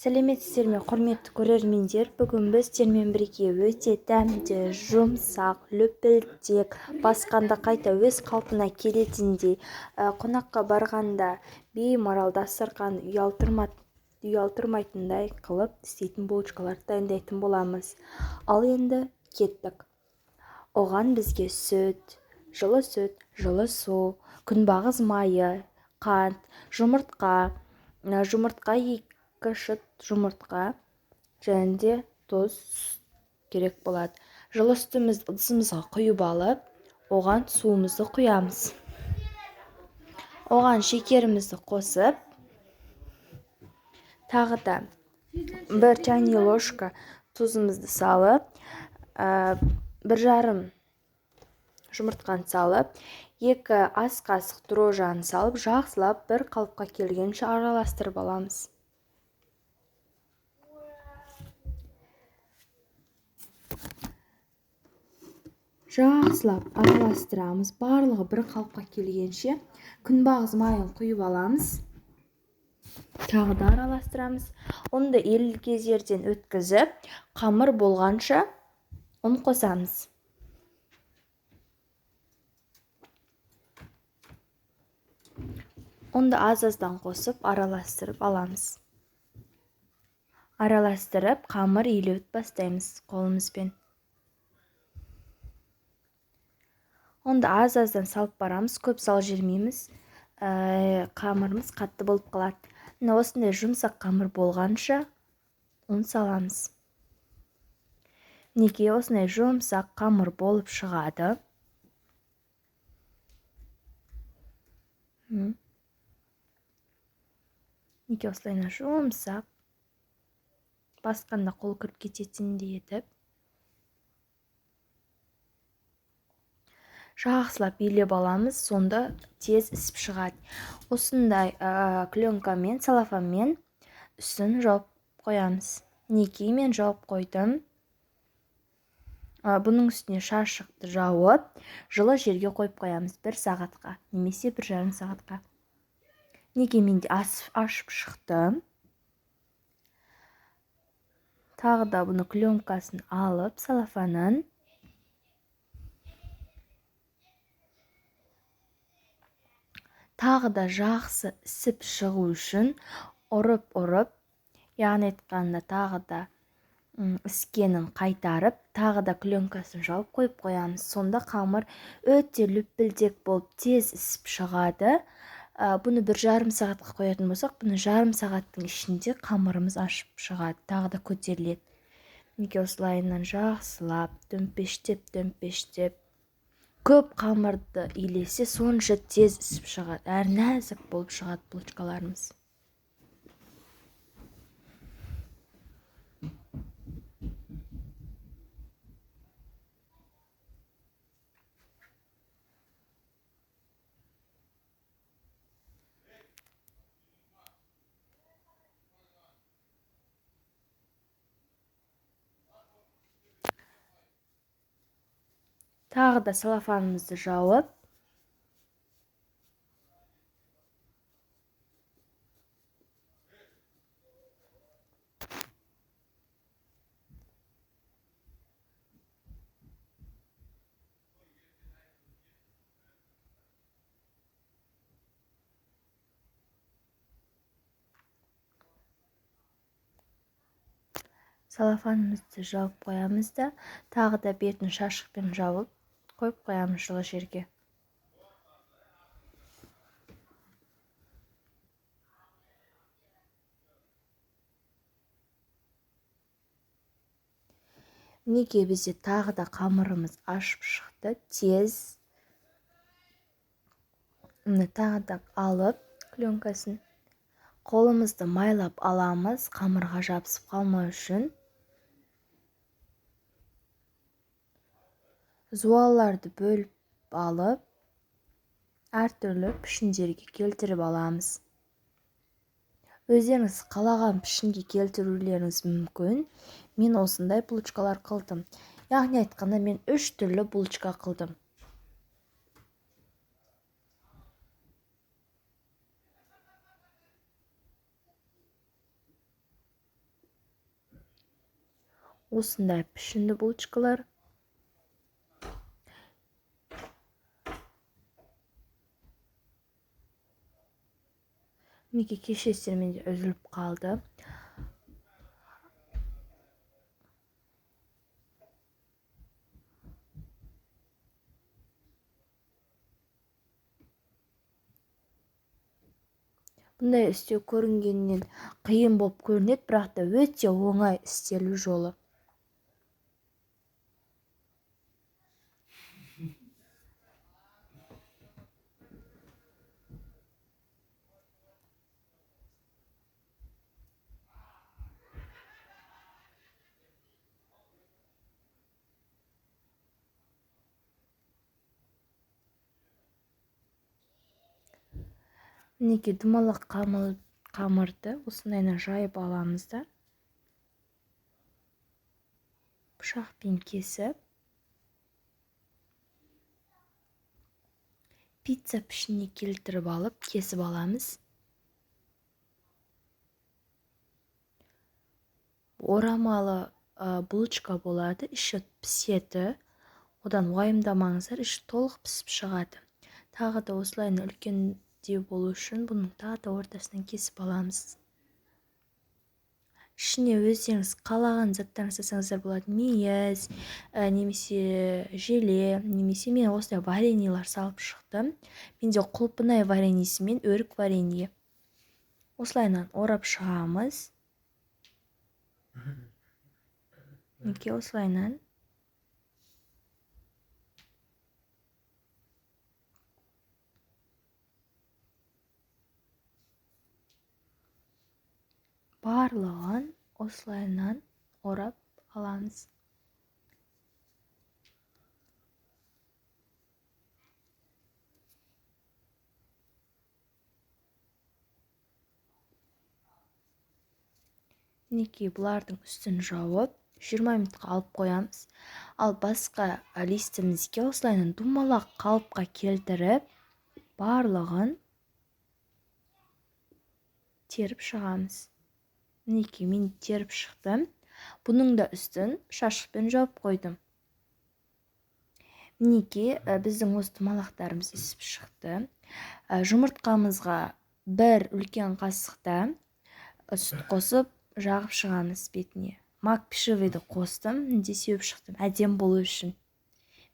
Сәлеметсіздер ме, құрметті көрермендер! Бүгін біз сіздермен бірге өте дәмді, жұмсақ, лүпілдек, басқанда қайта өз қалпына келетіндей, қонаққа барғанда беймарал дастархан ұялтырмайтындай қылып істейтін булочкаларды дайындайтын боламыз. Ал енді кеттік. Оған бізге сүт, жылы сүт, жылы су, күнбағыс майы, қант, жұмыртқа, 2 шыт жұмыртқа және де тұз керек болады. Жылы сүтімізді ыдысымызға құйып алып, оған суымызды құямыз. Оған шекерімізді қосып, тағы да 1 чайный ложка тұзымызды салып, 1,5 жұмыртқаны салып, 2 ас қасық дрожжаны салып, жақсылап бір қалыпқа келгенше араластырып аламыз. Жақсылап араластырамыз, барлығы бір қалыпқа келгенше. Күнбағыс майын құйып аламыз. Тағы да араластырамыз. Ұнды елгезерден өткізіп, қамыр болғанша ұн қосамыз. Ұнды аз-аздан қосып, араластырып аламыз. Араластырып, қамыр илеуді бастаймыз қолымызбен. Ұнды аз-аздан салып барамыз, көп салып жібермейміз. Қамырымыз қатты болып қалады. Міне осындай жұмсақ қамыр болғанша ұн саламыз. Мінекей осындай жұмсақ қамыр болып шығады. Мінекей осылай жұмсақ, басқанда қол кіріп кететіндей етіп. Жақсылап илеп аламыз, сонда тез ісіп шығады. Осындай пленкамен, целлофанмен үстін жауып қоямыз. Мінекей мен жауып қойдым. Бұның үстіне шашықты жауып, жылы жерге қойып қоямыз 1 сағатқа, немесе 1,5 сағатқа. Мінекей менде ашып шықты. Тағы да бұны пленкасын алып, целлофанын тағы да жақсы ісіп шығу үшін ұрып-ұрып, яғни айтқанда тағы да іскенін қайтарып, тағы да пленкасын жауып қойып қоямыз. Сонда қамыр өте лүпілдек болып тез ісіп шығады. Бұны 1,5 сағатқа қоятын болсақ, бұны жарым сағаттың ішінде қамырымыз ашып шығады, тағы да көтеріледі. Мінекей осылайынан жақсылап төмпештеп, төмпештеп, көп қамырды илесе сонша тез ісіп шығады, әрі нәзік болып шығады булочкаларымыз. Тағы да целлофанымызды жауып, целлофанымызды жауып қоямыз да, тағы да бетін шашықпен жауып қойып қоямыз жылы жерге. Мінекей бізде тағы да қамырымыз ашып шықты. Тез міне тағы да алып пленкасын қолымызды майлап аламыз, қамырға жабысып қалмау үшін. Зуаларды бөліп алып, әртүрлі пішіндерге келтіріп аламыз. Өздеріңіз қалаған пішінге келтірулеріңіз мүмкін. Мен осындай булочкалар қылдым. Яғни айтқанда мен 3 түрлі булочка қылдым. Осындай пішінді булочкалар. Мінекей, кешіресіздер, менде үзіліп қалды. Бұндай істеу көрінгеннен қиын болып көрінеді, бірақ та өте оңай істелу жолы. Мінекей, домалақ қамырды осындайына жайып аламыз да, пышақпен кесіп, пицца пішініне келтіріп алып, кесіп аламыз. Орамалы булочка болады, іші піседі, одан уайымдамаңыздар, іші толық пісіп шығады. Тағы да осылайына үлкен деу болу үшін бұның тағы да ортасынан кесіп аламыз. Ішіне өздеріңіз қалаған заттарыңызды салсаңыздар болады. Мейіз, немесе желе, немесе мен осындай вареньелар салып шықтым. Менде құлпынай вареньесі мен өрік варенье. Осылайынан орап шығамыз. Мінекей, осылайынан. Барлығын осылайынан орап аламыз. Мінекей, бұлардың үстін жауып, 20 минутқа алып қоямыз. Ал басқа листімізге осылайынан домалақ қалыпқа келтіріп, барлығын теріп шығамыз. Мінекей, мен теріп шықтым. Бұның да үстін шашықпен жауып қойдым. Мінекей, біздің осы домалақтарымыз ісіп шықты. Жұмыртқамызға бір үлкен қасықта сүт қосып жағып шығамыз бетіне. Мак пішівейді қостым, мінде сеуіп шықтым, әдем болу үшін.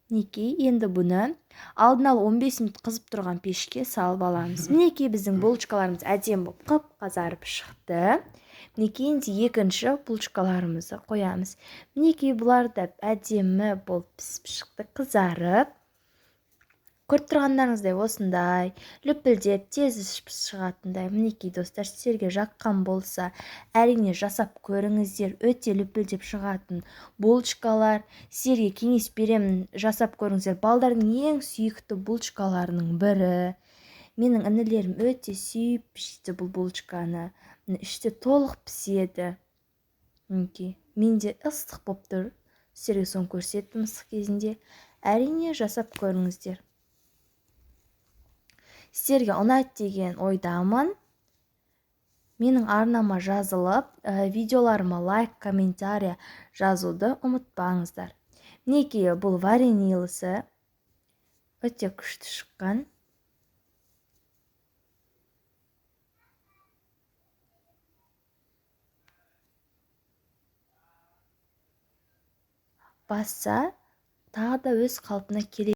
Мінекей, енді бұны алдын ала 15 минут қызып тұрған пешке салып аламыз. Мінекей, біздің булочкаларымыз әдем болып қып-қызарып шықты. Мінекей, енді екінші булочкаларымызды қоямыз. Мінекей, бұлар да әдемі болып пісіп шықты, қызарып. Көріп тұрғандарыңыздай осындай лүпілдеп тез ішіп шығатындай. Мінекей, достар, сіздерге жаққан болса, әрине жасап көріңіздер. Өте лүпілдеп шығатын булочкалар. Сіздерге кеңес беремін, жасап көріңіздер. Балдардың ең сүйікті булочкаларының бірі. Менің інілерім өте сүйіп жейді бұл булочканы. Міне, іште толық піседі. Мінекей, менде ыстық болып тұр. Сіздерге соны көрсеттім ыстық кезінде. Әрине жасап көріңіздер. Сіздерге ұнайды деген ойдамын. Менің арнама жазылып, видеоларыма лайк, комментарий жазуды ұмытпаңыздар. Мінекей, бұл вареньелісі өте күшті шыққан. Басса, тағы да өз қалпына келе